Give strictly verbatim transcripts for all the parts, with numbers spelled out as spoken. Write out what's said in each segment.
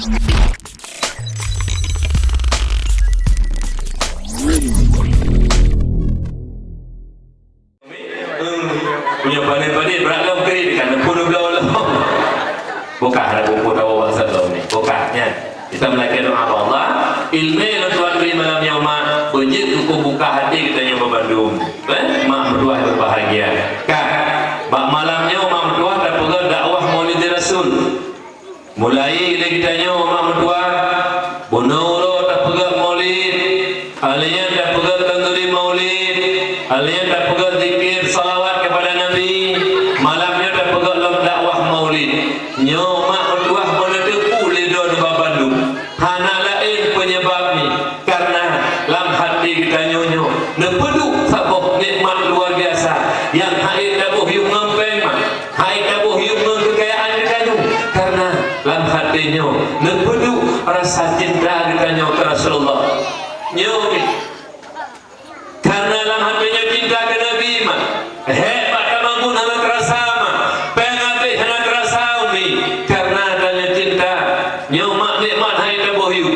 Meunyoe panen-panen, brat lom kriet, ka neupeuduek bloe lom. Bukah dah bukon tawoe bangsa lom ni. Bukah, nyan. Kita meulakée doa bak Allah. Ileumé lôn tuan bri malam nyoe mak, beujeuet keu peubuka até geutanyoe bandum. Eh, mak meutuah berbahagia. Ka, bak malam nyoe mak meutuah tapeugah dakwah Maulid Rasul. Mulai lé geutanyoe mak meutuah, bunoe uroe tapeugah Maulid, alèh nyan tapeugah khanduri Maulid, alèh nyan tapeugah zikir salawat keupada Nabi, malam nyoe tapeugah lom dakwah Maulid. Nyoe mak meutuah meuneuteupeue lé droeneuh bandum. Hana laén peunyebab nyan, karena lam até geutanyoe nyoe neupeuduek saboh nikmat luar biasa nyang hana taboh yup ngon péng mak. Hai taboh yup ngon keukayaan geutanyoe, karena lam até nyoe neupeuduek rasa cinta geutanyoe keu Rasulullah. Nyoe, karena lam até nyoe cinta keu Nabi mak. Hék bak tamanggut hana teurasa mak. Péng habéh hana teurasa umi, karena tanyoe cinta. Nyoe mak nikmat hai taboh yup.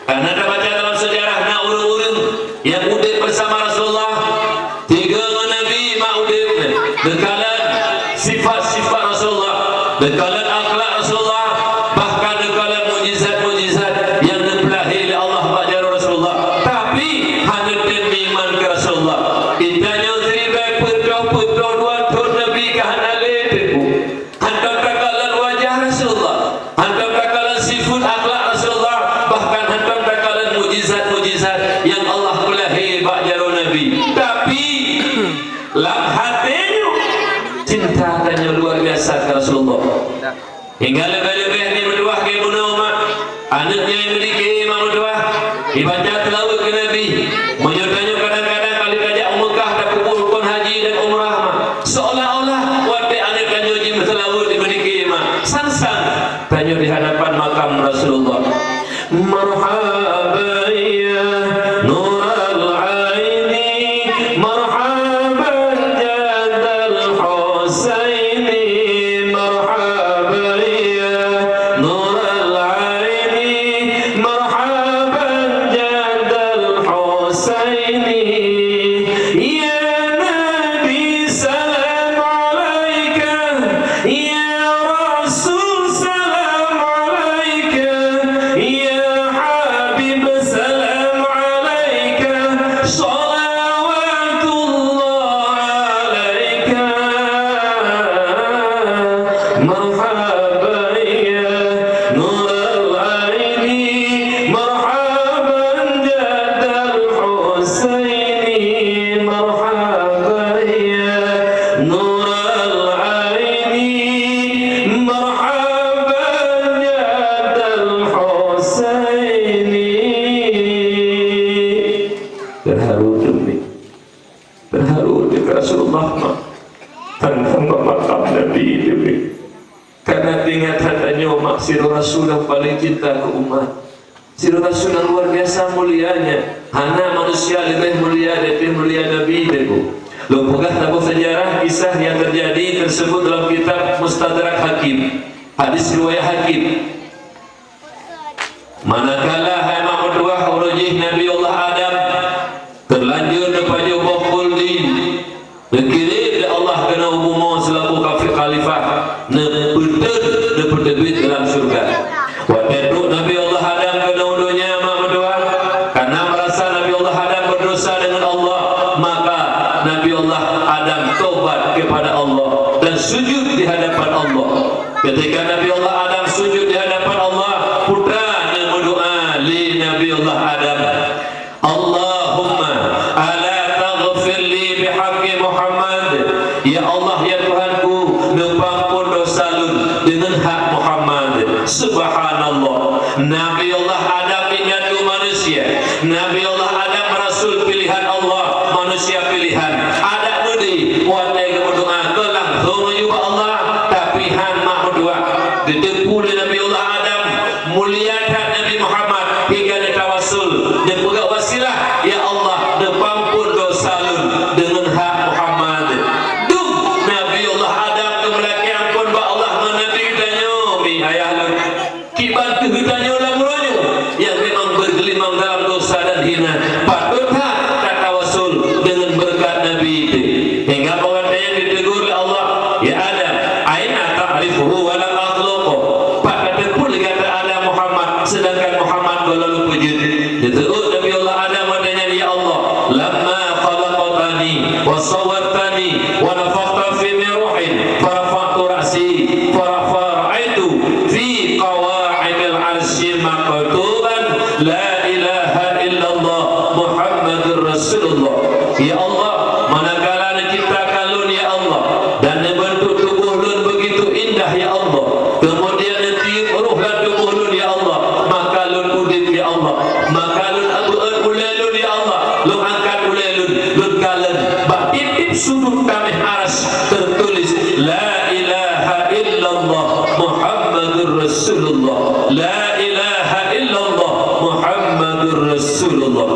Karena tabaca dalam sejarah na ureuëng-ureuëng nyang udeb bersama Rasulullah, tiga ngon Nabi mak udeb, neukalon sifat-sifat Rasulullah, neukalon akhlak Rasulullah, bahkan neukalon mukjizat-mukjizat nyang neupeulahé lé Allah bak jaroe Rasulullah. Tapi hana tem meuiman keu Rasulullah. Geutanyoe siribée peuet droe, peuet droe dua thon Nabi ka hana lé teupeu. Hantom takalon wajah Rasulullah, hantom takalon sifat akhlak Rasulullah, bahkan hantom takalon mukjizat-mukjizat nyang Allah peulahé bak jaroe Nabi. Tapi, lam até nyoe, cinta tanyoe luar biasa keu Rasulullah. Hingga leubeh-leubeh di meutuah keu bunoe mak. Aneuk nyan meudike mak meutuah, ibaca seulaweuet keu Nabi. Meunyoe tanyoe kadang-kadang kali tajak u Meukah tapeubuet rukon haji dan umrah mak, seolah-olah watée aneuk tanyoe jimeuseulaweuet di meudike mak, sang-sang tanyoe di hadapan makam Rasulullah. Marhaban ya nural aini, marhaban jaddal Husaini, marhaban ya nural aini, marhaban jaddal Husaini. Ya Nabi salam alaika, ya Rasul salam alaika, ya Habib salam alaika, salawatullah alaika. Marhaban ya nural aini, marhaban jaddal Husaini, marhaban ya nural aini, marhaban jaddal Husaini. Terharu teuma. Terharu teuka Rasulullah mak. Tantang bak makam Nabi teuma. Karena teuingat that tanyoe mak sidroe Rasul nyang paleng cinta keu umat. Sidroe Rasul nyang luar biasa mulianya. Hana manusia leubeh mulia dari mulia Nabi teungku. Lôn peugah saboh sejarah kisah yang terjadi tersebut dalam kitab Mustadrak Hakim. Hadis riwayat Hakim. Manakala hai mak meutuah uroe jih Nabi Allah Adam terlanjur neupajoh boh khuldi, neukirém lé Allah keunoe u bumoe seulaku kafi-, khalifah, neupeuteun, neupeuteubiet dalam syeuruga. Watée trok Nabi Allah Adam keunoe u donya mak meutuah, karena merasa Nabi Allah Adam berdosa dengan Allah, maka Nabi Allah Adam tobat kepada Allah dan sujud di hadapan Allah. Ketika Nabi Allah Adam sujud di hadapan Allah, putra nyang meudoa lé Nabi Allah Adam, "Allahumma ala taghfir li bihaqqi Muhammad." Ya Allah, ya Tuhanku, neupeuampon dosa lôn deungon hak Muhammad. Subhanallah. Nabi Allah Adam indatu manusia. Nabi Allah Adam rasul pilihan Allah, manusia pilihan. Adak meudeh, watée geumeudoa, keu langsong jubah Allah, tapi han mak meudoa. Geuteupeue lé Nabi Allah Adam, mulia that Nabi Muhammad, hingga neutawassul, neupeugah wasilah, "Ya Allah, neupeuampon dosa lôn deungon hak Muhammad." Dum Nabi Allah Adam geumeulakée ampon bak Allah ngon Nabi geutanyoe, mi ayah lôn. Kiban keuh geutanyoe lam uroe nyoe nyang memang beugeulimang dalam dosa dan hina, patôt that tatawasul deungon beureukat Nabi itu. Hingga awak nyan ditegur lé Allah, "Ya Adam, aina ta'rifuhu wa lam akhluqhu?" Pat tateupeue lé gata Adam Muhammad, sedangkan Muhammad goh lom lôn peujeuet? Geuteuôt Nabi Allah Adam watée nyan, "Ya Allah, lamma khalaqtani wa sawwartani wa nafakhta fi min ruhin, fa rafa'tu ra'si, fa rafa-, ra'aitu fi qawa'imil arsy maktuban, la ilaha illallah Muhammadur Rasulullah." Ya Allah, manakala neuciptakan lôn, ya Allah, dan neubeuntuk tuboh lôn beugitu indah, ya Allah. Keumudian neutiyeuk roh lam tuboh lôn, ya Allah. Maka lôn udeb, ya Allah. Maka lôn abeuet ulée lôn, ya Allah. Lôn angkat ulée lôn, lôn kalon. Bak tieb-tieb sudut tameh aras teutuléh, "La ilaha illallah Muhammadur Rasulullah. La ilaha illallah Muhammadur Rasulullah."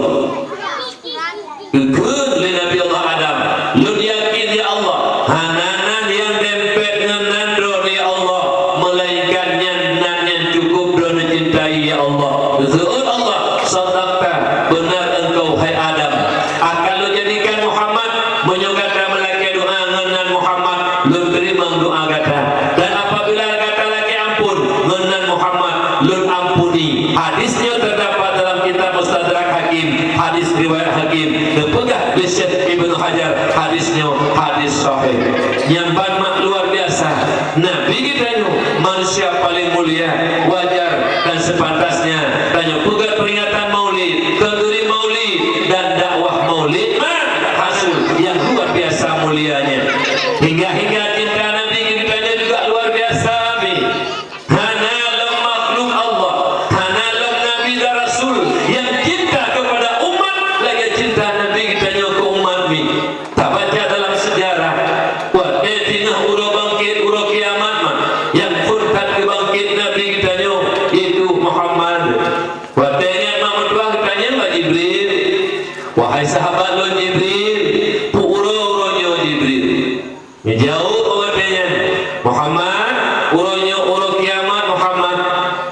Geukheun lé Nabi Allah Adam, "Lôn yakin, ya Allah, hana nan nyang dempet ngon nan droeneuh, ya Allah, meulainkan nyan nan nyang cukup droeneuh cintai, ya Allah." Geukheun Allah, "Shadaqta, beuna engkau, hai Adam. Akan lôn jadikan Muhammad, meunyoe gata meulakée doá ngon nan Muhammad, lôn teurimong doá gata. Dan apabila gata lakée amphon ngon nan Muhammad, lôn ampuni." Hadis nyoe teudapat dalam kitab Mustadrak Hakim, hadis riwayat Hakim. Neupeugah lé Syekh Ibnu Hajar, hadis nyoe hadis sahih. Nyang ban mak luar biasa. Nabi geutanyoe manusia paleng mulia, wajar dan sepantasnya tanyoe peugét peuringatan Maulid, keunduri Maulid dan dakwah Maulid, ma hasil nyang luar biasa mulianya. Hingga-hingga cinta Nabi geutanyoe juga luar biasa, mi. Hana lom makhluk Allah, hana lom nabi dan rasul nyang cinta keupada umat lagée cinta Nabi geutanyoe keu umat, mi. Tabaca dalam sejarah, watée singoh uroe bangkét, uroe kiamat, ma, nyang phon that geubangkét Nabi geutanyoe, yaitu Muhammad. Watée nyan ma meutuah geutanyong bak Jibril, "Wahai sahabat lôn Jibril, peu uroe uroe nyoe, Jibril?" Geujaweueb watée nyan, "Muhammad, uroe nyoe uroe kiamat, Muhammad.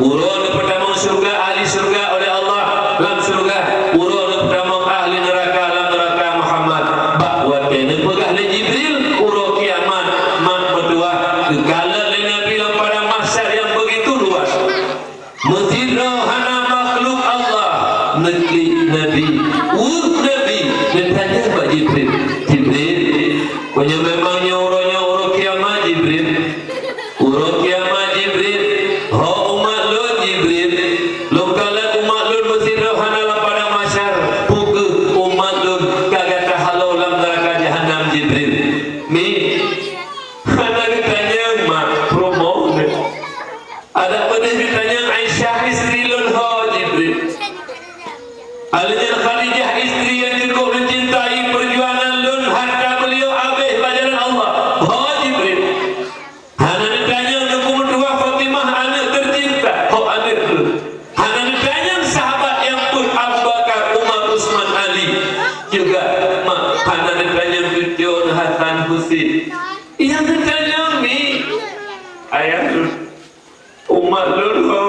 Uroe neupeutamong syeuruga ahli syeuruga oleh Allah lam syeuruga, uroe neupeutamong ahli neuraka lam neuraka, Muhammad." Bak watée neupeugah lé Jibril uroe kiamat, mak meutuah geukalon lé Nabi lam padang mahsyar nyang beugitu luas. Meusidroe hana makhluk Allah neuklik Nabi. Weueh Nabi neutanyong bak Jibril, "Jibril, meunyoe memang nyoe uroe nyoe uroe kiamat, Jibril? Uroe kiamat, Jibril? Ho umat lôn, Jibril? Lôn kalon umat lôn meusidroe hana lam padang mahsyar. Peu kheueh umat lôn ka gata halo lam neuraka jahanam, Jibril?" Mi, hana geutanyong mak, promo. Adak beudeh geutanyong Aisyah istri lôn, "Ho, Jibril?" Aleuh nyan Khadijah istri nyang cukup lôn cintai, peujuangan lôn, harta beuliau abéh bak jalan Allah. "Ho, Jibril?" Hana neutanyong Teungku meutuah Fatimah aneuk teucinta, "Ho, aneuk lôn?" Hana neutanyong sahabat nyang peuet Abu Bakar, Umar, Utsman, Ali. Juga, mak, hana neutanyong cucu Hasan, Husein. Nyang neutanyong, mi, ayah lôn. Umat lôn, ho,